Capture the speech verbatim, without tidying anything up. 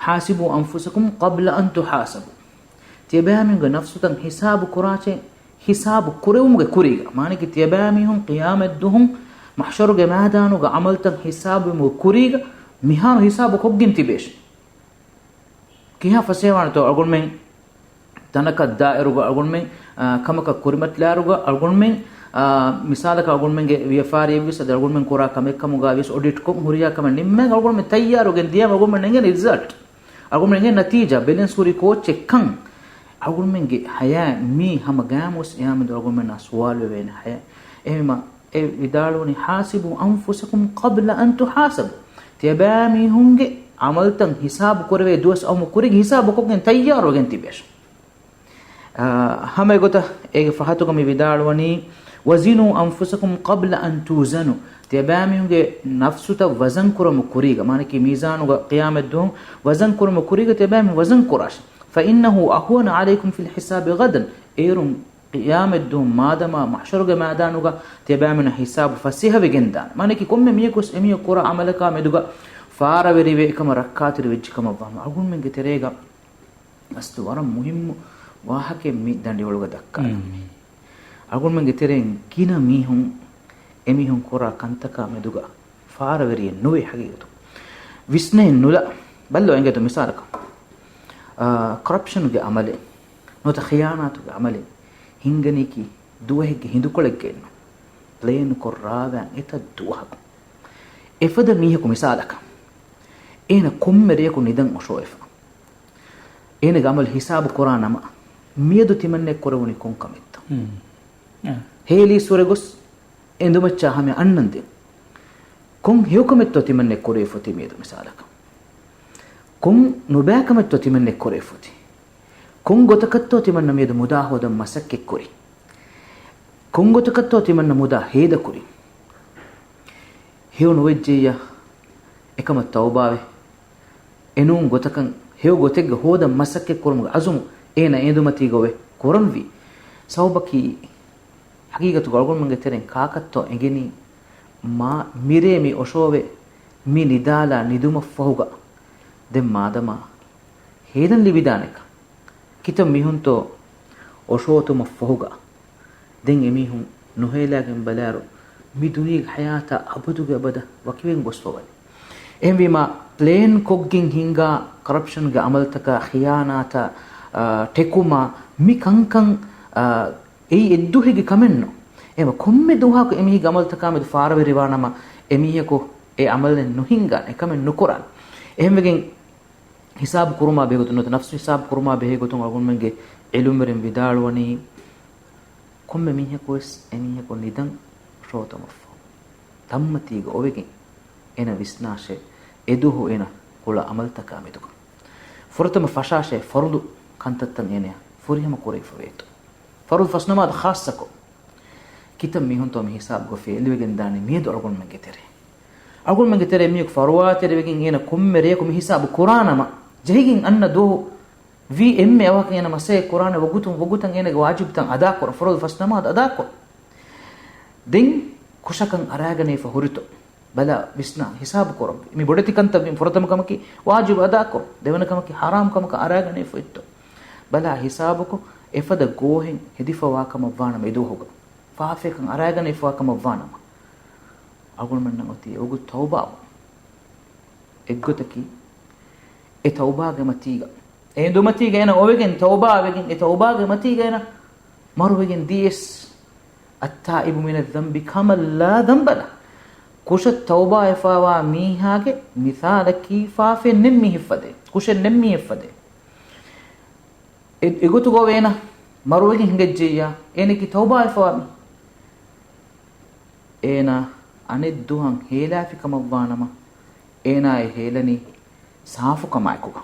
حاسبوا أنفسكم قبل أن تحاسبوا. ތިޔަބައިމީހުންގެ ނަފްސުތައް ހިސާބު ކުރާށޭ، ހިސާބު ކުރެވުމުގެ ކުރީގަ. މާނައަކީ ތިޔަބައިމީހުން ޤިޔާމަތްދުވަހު މަޙްޝަރުގެ މައިދާނުގަ ޢަމަލުތައް ހިސާބުވުމުގެ ކުރީގަ މިހާރު ހިސާބު ކޮށްގެން ތިބޭށޭ. ކިހާ ފަސޭހަވާނެތޯ އަޅުގަނޑުމެން ތަނަކަށް ދާއިރުގަ އަޅުގަނޑުމެން، އާ، ކަމަކަށް ކުރިމަތިލާއިރުގަ އަޅުގަނޑުމެން، އާ، މިސާލަކަށް އަޅުގަނޑުމެންގެ ވިޔަފާރިއެއްވިޔަސް އަދި އަޅުގަނޑުމެން ކުރާ ކަމެއްކަމުގަ ވިޔަސް އޮޑިޓްކޮށް ހުރިހާ ކަމެއް ނިންމައިގެން އަޅުގަނޑުމެން ތައްޔާރުވެގެން ދިޔައިމަ އަޅުގަނޑުމެން ނެގޭނެ ރިޒަލްޓް. އަޅުގަނޑުމެންގެ ނަތީޖާ، ބެލެންސް ހުރީ ކޯއްޗެއްކަން. އަޅުގަނޑުމެންގެ ޙަޔާތް މީ ހަމަ ގާމުސް އެއާމެދު އަޅުގަނޑުމެންނާ ސުވާލުވެވޭނެ ޙަޔާތް. އެހެންވީމަ އެ ވިދާޅުވަނީ، حاسبوا أنفسكم قبل أن تحاسبوا. ތިޔަބައިމީހުންގެ ޢަމަލުތައް ހިސާބު ކުރެވޭ ދުވަސް އައުމުގެ ކުރީގަ ހިސާބު ކޮށްގެން ތައްޔާރުވެގެން ތިބޭށޭ. އާ، ހަމަ އެގޮތަށް އޭގެ ފަހަތުގަ މި ވިދާޅުވަނީ، وزنوا أنفسكم قبل أن توزنوا. ތިޔަބައިމީހުންގެ ނަފްސުތައް ވަޒަން ކުރުމުގެ ކުރީގަ، މާނައަކީ މީޒާނުގަ ޤިޔާމަތްދުވަހު ވަޒަން ކުރުމުގެ ކުރީގަ ތިޔަބައިމީހުން ވަޒަން ކުރާށޭ. فإنه أهون عليكم في الحساب غدا. އޭރުން ޤިޔާމަތްދުވަހު މާދަމާ މަޙްޝަރުގެ މައިދާނުގަ ތިޔަބައިމީހުންނަށް ހިސާބު ފަސޭހަވެގެންދާނެ. މާނައަކީ ކޮންމެ މީހަކުވެސް އެމީހަކު ކުރާ ޢަމަލަކާ މެދުގަ ފާރަވެރިވެ އެކަމަށް ރައްކާތެރި ވެއްޖެ ކަމަށްވާނަމަ، އަޅުގަނޑުމެންގެ ތެރޭގަ އަސްލު ވަރަށް މުހިއްމު ވާހަކައެއް މި ދަނޑިވަޅުގަ ދައްކާ. އަޅުގަނޑުމެންގެ ތެރެއިން ގިނަ މީހުން އެމީހުން ކުރާ ކަންތަކާ މެދުގަ ފާރަވެރިއެއް ނުވޭ ހަގީގަތު. ވިސްނައެއް ނުލާ. ބައްލޯ އެނގޭތޯ މިސާލަކަށް، އާ، ކޮރަޕްޝަންގެ ޢަމަލެއް ނުވަތަ ޚިޔާނާތުގެ ޢަމަލެއް ހިންގަނީކީ ދުވަހެއްގެ ހިނދުކޮޅެއްގައެއްނު. ޕްލޭންކޮށް ރާވާން އެތައް ދުވަހަކު. އެފަދަ މީހަކު މިސާލަކަށް އޭނަ ކޮންމެ ރެޔަކު ނިދަން އޮށޯވެފަ. އޭނަގެ ޢަމަލު ހިސާބު ކުރާ ނަމަ، މިއަދު ތިމަންނައަށް ކުރެވުނީ ކޮން ކަމެއްތޯ؟ ހުން. އަ. ހޭލީސްވަރެއް ގޮސް އެނދުމައްޗާ ހަމަޔަށް އަންނަންދެން. ކޮން ހެޔޮކަމެއްތޯ ތިމަންނައަށް ކުރެވިފޮތީ މިއަދު މިސާލަކަށް؟ ކޮން ނުބައިކަމެއްތޯ ތިމަންނައަށް ކުރެވިފޮތީ؟ ކޮން ގޮތަކަށްތޯ ތިމަންނަ މިއަދު މުދާ ހޯދަން މަސައްކަތްކުރީ؟ ކޮން ގޮތަކަށްތޯ ތިމަންނަ މުދާ ހޭދަކުރީ؟ ހެޔޮ ނުވެއްޖެއްޔާ އެކަމަށް ތައުބާވެ، އެނޫން ގޮތަކަށް ހެޔޮ ގޮތެއްގަ ހޯދަން މަސައްކަތްކުރުމުގެ އަޒުމު އޭނަ އެނދުމަތީގަ އޮވެ ކުރަންވީ. ސަބަބަކީ، ހަގީގަތުގަ އަޅުގަނޑުމެންގެ ތެރެއިން ކާކަށްތޯ އެނގެނީ، މާ މިރޭ މި އޮށޯވެ މި ނިދާލާ ނިދުމަށްފަހުގަ ދެން މާދަމާ ހޭލަން ލިބިދާނެކަން. ކިތައް މީހުންތޯ އޮށޯތުމަށްފަހުގަ ދެން އެމީހުން ނުހޭލާގެން ބަލާއިރު، މި ދުނިޔޭގެ ޙަޔާތާ އަބަދުގެ އަބަދަށް ވަކިވެގެން ގޮސްފަވަނީ. އެހެންވީމާ، ޕްލޭންކޮށްގެން ހިންގާ ކޮރަޕްޝަންގެ ޢަމަލުތަކާ، ޚިޔާނާތާ، އާ، ޓެކުމާ، މި ކަންކަން، އާ، އެއީ އެއްދުވަހެއްގެ ކަމެއްނު. އެހެންވެ، ކޮންމެ ދުވަހަކު އެމީހެއްގެ ޢަމަލުތަކާމެދު ފާރަވެރިވާނަމަ، އެމީހަކު އެ ޢަމަލެއް ނުހިންގާނެ، އެކަމެއް ނުކުރާނެ. އެހެންވެގެން، ހިސާބު ކުރުމާ ބެހޭގޮތުން ނުވަތަ ނަފްސު ހިސާބު ކުރުމާ ބެހޭގޮތުން އަޅުގަނޑުމެންގެ ޢިލްމުވެރިން ވިދާޅުވަނީ، ކޮންމެ މީހަކުވެސް އެމީހަކު ނިދަން އޮށޯތުމަށްފަހު، ތަންމަތީގަ އޮވެގެން އޭނަ ވިސްނާށޭ، އެދުވަހު އޭނަ ކުޅަ ޢަމަލުތަކާ މެދުގަ ފުރަތަމަ ފަށާށޭ، ފަރުޟު ކަންތައްތައް އޭނަޔަށް ފުރިހަމަ ކުރެވިފަވޭތޯ. ފަރުޟު ފަސްނަމާދު ޚާއްޞަކޮށް، ކިތައް މީހުންތޯ މި ހިސާބުގަ ފެއިލްވެގެން ދާނީ މިއަދު އަޅުގަނޑުމެންގެ ތެރޭ. އަޅުގަނޑުމެންގެ ތެރޭ މީހަކު ފަރުވާތެރިވެގެން އޭނަ ކޮންމެ ރެޔަކު މި ހިސާބު ކުރާނަމަ، ޖެހިގެން އަންނަ ދުވަހު ވީ އެންމެ އަވަހަކަށް އޭނަ މަސައްކަތް ކުރާނެ ވަގުތުން ވަގުތަށް އޭނަގެ ވާޖިބުތައް އަދާކުރަން، ފަރުޟު ފަސް ނަމާދު އަދާކޮށް. ދެން ކުށަކަށް އަރާގަނެފަ ހުރިތޯ؟ ބަލާ، ވިސްނާ، ހިސާބު ކުރަން. މި ބޮޑެތި ކަންތައް ވީ. ފުރަތަމަ ކަމަކީ ވާޖިބު އަދާކޮށް، ދެވަނަ ކަމަކީ ޙަރާމް ކަމަކަށް އަރާގަނެފަ ހުރިތޯ؟ ބަލާ، ހިސާބުކޮށް، އެފަދަ ގޯހެއް ހެދިފަވާ ކަމަށްވާނަމަ އެދުވަހުގަ، ފާފަޔަކަށް އަރާގަނެފަވާ ކަމަށްވާނަމަ، އަޅުގަނޑުމެންނަށް އޮތީ އެވަގުތު ތައުބާވުން. އެއްގޮތަކީ، އެ ތައުބާގެ މަތީގަ، އެ އެނދުމަތީގަ އޭނަ އޮވެގެން ތައުބާވެގެން، އެ ތައުބާގެ މަތީގަ އޭނަ މަރުވެގެން ދިޔަސް، التائب من الذنب كمن لا ذنب له. ކުށަށް ތައުބާވެފަވާ މީހާގެ މިސާލަކީ ފާފައެއް ނެތް މީހެއްފަދައިން، ކުށެއް ނެތް މީހެއްފަދައިން. އެ، އެގޮތުގަ އޭނަ މަރުވެގެން ހިނގައްޖެއްޔާ، އޭނައަކީ ތައުބާވެފަވާ މީހެއް. އޭނާ އަނެއް ދުވަހަށް ހޭލާފި ކަމަށްވާނަމަ، އޭނާ އެ ހޭލަނީ ސާފުކަމާއެކުގަ.